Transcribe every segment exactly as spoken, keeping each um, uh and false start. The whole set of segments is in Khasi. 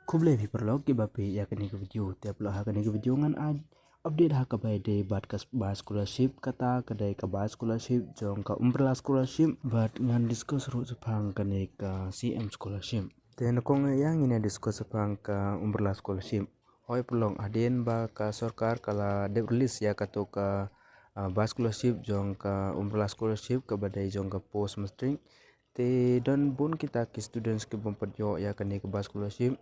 Khublei phi paralok kiba peit ïa kane ka video. Te paralok, ha kane ka video ngan ai update ha kaba ïadei bad ka bar scholarship, kata ka dei ka bar scholarship jong ka umbrella scholarship bad ngan discuss ruh shaphang kane ka C M scholarship. Te nyngkong ïa ngin ïa discuss shaphang ka umbrella scholarship. Hooid paralok, hadien ba ka sorkar ka la dep release ïa kato ka, ah, bar scholarship jong ka umbrella scholarship kaba dei jong ka post matric. Te don bun kita ki students ki bym pat ïoh ïa kane ka bar scholarship.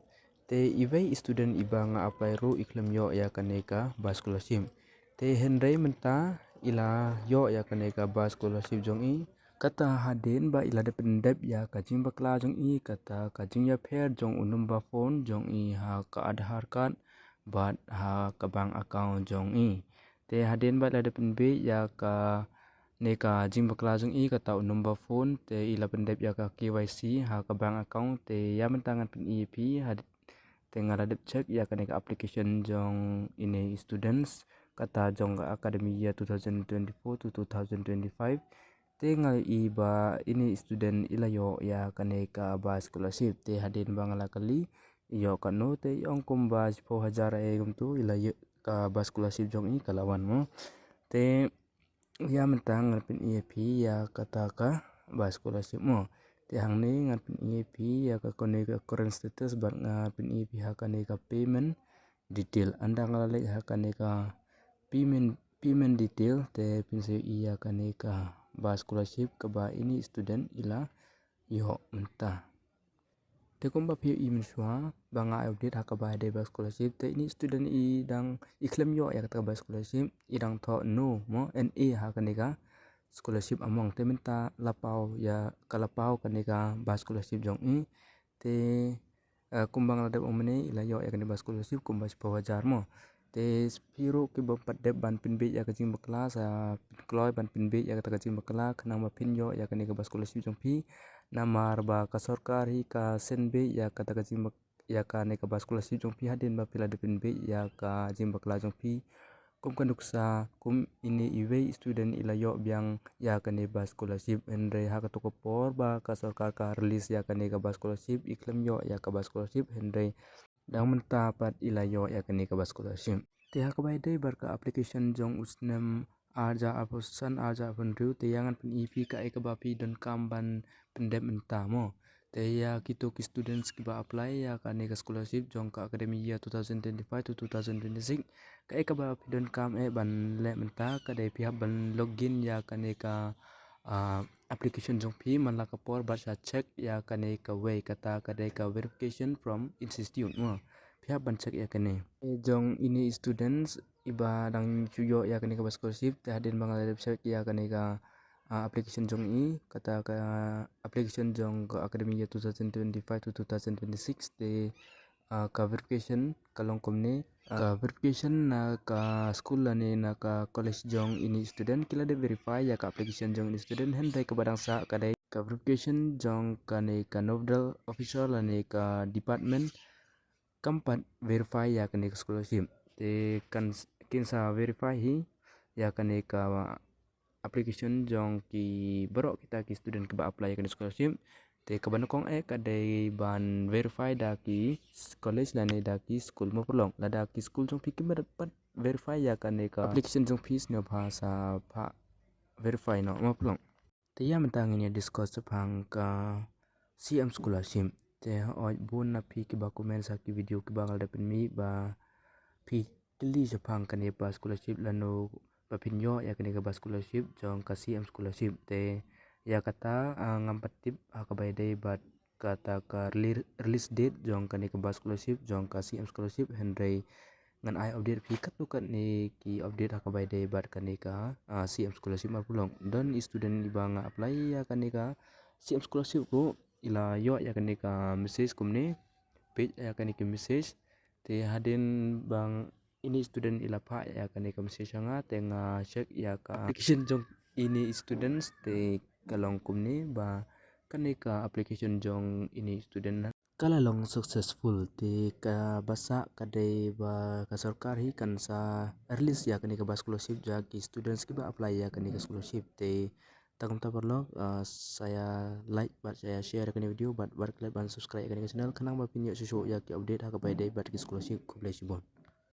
Te iwei i student iba nga apply ruh i khlem ïoh ïa kane ka bar scholarship. Te hynrei mynta i la ïoh ïa kane ka bar scholarship jong i. Kata hadien ba i la dep pyndep ïa ka jingbakla jong i, kata ka jingïapher jong u number phone jong i ha ka Aadhaar card bad ha ka bank account jong i. Te hadien ba i la dep pynbeit ïa kane ka jingbakla jong i, kata u number phone, te i la pyndep ïa ka K Y C ha ka bank account. Te ïa mynta ngan pyni ïa phi had-, te nga la dep check ïa kane ka application jong ine i students, kata jong ka academic year two thousand twenty-four to two thousand twenty-five. Te nga i ba ine i student i la ïoh ïa kane ka bar scholarship. Te hadien ba nga la kylli i ïoh katno, te i ong kumba shiphew hajar eh kumto i la ïoh, ka bar scholarship jong i ka la wan mo. Te ïa mynta ngan pyni ïa phi ïa kata ka bar scholarship mo. Te hangne ngan pyni ïa phi ïa ka kane ka current status bad ngan pyni ïa phi ha kane ka payment detail. Ynda nga la leit ha kane ka payment, payment detail, te phin sa ïohi ïa kane ka bar scholarship kaba ine i student i la ïoh mynta. Te kumba phi ïohi mynshuwa ba nga ai update ha kaba ïadei bar scholarship, te ine i student i dang i khlem ïoh ïa kata ka bar scholarship, i dang thoh no mo, N A ha kane ka scholarship among. Te mynta la paw ïa ka, la paw kane ka bar scholarship jong i. Te, eh, kumba nga la dep ong mynne, i la ïoh ïa kane bar scholarship kumba shiphew hajar mo. Te phi ruh kiba pat dep ban pynbeit ïa ka jingbakla, sa pynkloi ban pynbeit ïa kata ka jingbakla khnang ba phin ïoh ïa kane ka bar scholarship jong phi. Namar ba ka sorkar hi ka send beit ïa kata ka jingbak-, ïa kane ka bar scholarship jong phi hadien ba phi la dep pynbeit ïa ka jingbakla jong phi. Kum ka nuksa, kum ine iwei i student i la ïoh biang ïa kane bar scholarship, hynrei ha kato ka por ba ka sorkar ka release ïa kane ka bar scholarship, i khlem ïoh ïa ka bar scholarship, hynrei dang mynta pat i la ïoh ïa kane ka bar scholarship. Te ha kaba ïadei bad ka application jong u snem ar hajar arphew san ar hajar arphew hynriew, te ïa ngan pyni ïa phi kaei kaba phi donkam ban pyndep mynta mo. Te ïa kito ki students kiba apply ïa kane ka scholarship jong ka academic year two thousand twenty-five to two thousand twenty-six, kaei kaba phi donkam eh ban leh mynta ka dei phi hap ban login ïa kane ka, ah, application jong phi man la ka por bad sa check ïa kane kawei, kata ka dei ka verification from institute mo. Phi hap ban check ïa kane. Eh, jong ine i students iba dang shu ïoh ïa kane ka bar scholarship, te hadien ba nga la dep check ïa kane ka, ah, application jong i, kata ka application jong ka academic year two thousand twenty-five to two thousand twenty-six, te, ah, ka verification ka long kumne, ah, ka verification na ka school lane na ka college jong ine i student ki la dep verify ïa ka application jong ine i student, hynrei kaba dang sah ka dei ka verification jong kane ka nodal officer lane ka department kam pat verify ïa kane ka scholarship. Te kan s-, kin sa verify hi ïa kane ka application jong ki baroh kita ki student kiba apply ïa kane ka scholarship. Te kaba nyngkong eh ka dei ban verify da ki s-, college lane da ki school mo paralok. Lada ki school jong phi kim pat verify ïa kane ka application jong phi, sngewbha sa phah verify noh mo paralok. Te ïa mynta ngin ïa discuss shaphang ka C M scholarship. Te hooid bun na phi kiba comment ha ki video kiba nga la dep pynmih ba phi kylli shaphang kane ka bar scholarship lano ba phin ïoh ïa kane ka bar scholarship jong ka C M scholarship. Te ïa kata, ah, ngam pat tip ha kaba ïadei bad kata ka rele-, release date jong kane ka bar scholarship jong ka C M scholarship, hynrei ngan ai update phi katto katne ki update ha kaba ïadei bad kane ka, ah, C M scholarship mo paralok. Don i student iba nga apply ïa kane ka C M scholarship ruh i la ïoh ïa kane ka message kumne, peit ïa kane ka message. Te hadien ba ine i student i la phah ïa kane ka message ha nga, te nga check ïa ka application jong ine i students, te ka long kumne ba kane ka application jong ine i student ka la long successful. Te kaba sah ka dei ba ka sorkar hi kan sa release ïa kane ka bar scholarship ïa ki students kiba apply ïa kane ka scholarship. Te Ta kumta paralok, ah, sa ïa like bad sa ïa share ïa kane ka video bad bad klet ban subscribe ïa kane ka channel khnang ba phin ïoh shuh shuh ïa ki update ha kaba ïadei bad ki scholarship. Khublei shibun.